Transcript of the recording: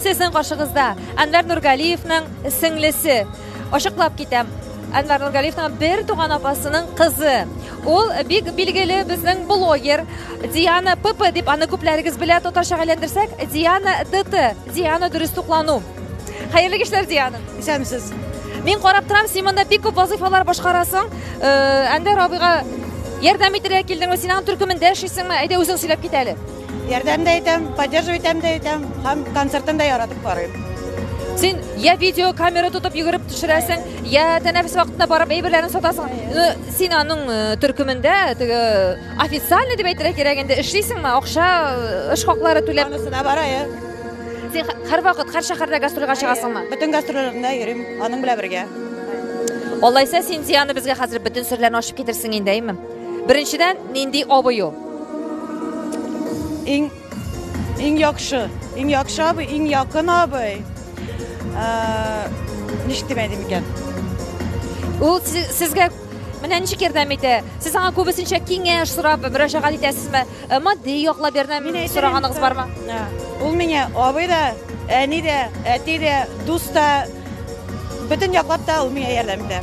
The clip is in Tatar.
Сезнең каршыгызда Әнвәр Нургалиевның сеңлесе. Ачыклап китәм. Әнвәр Нургалиевның бер туган апасының кызы. Ул бик билгеле безнең блогер Диана ПП дип аны күпләрегез белә, татарчага әйләндерсәк, Диана ДТ, Диана дөрес туклану. Хәерле кичләр, Диана. Исәнмесез. Мин карап торам, син монда бик күп вазыйфалар башкарасың. Әнвәр абыйга ярдәм итәргә килдеңме? Син аның төркемендә эшлисеңме? Әйдә үзең сөйләп кит әле. Ярдәм дә итәм, поддерживать итәм дә итәм һәм концертын да яратып карыйм. Син я видео камера тотып йөгереп төшерәсең, я тәнәфес вакытында барып әйберләрен сатасың. Ну, син аның төркемендә теге официально дип әйтергә кирәк инде эшлисеңме? Акча, эш хаклары түләп. Анысы да бар, әйе. Син һәрвакыт һәр шәһәрдә гастрольгә чыгасыңмы? Бөтен гастрольләрдә йөрим, аның белән бергә. Алайса син Диана безгә хәзер бөтен серләрне ачып китерсең инде, әйеме? Беренчедән, нинди абый ул? Иң иң яхшы, иң яхшы абый, иң якын абый. Ничек дип әйтим икән? Ул сезгә менә ничек ярдәм итә? Сез аңа күбесенчә киңәш сорап мөрәҗәгать итәсезме? Матди яклап ярдәм сораганыгыз бармы? Ул миңа абый да, әни дә, әти дә, дус та, бөтен яклап та ул миңа ярдәм итә.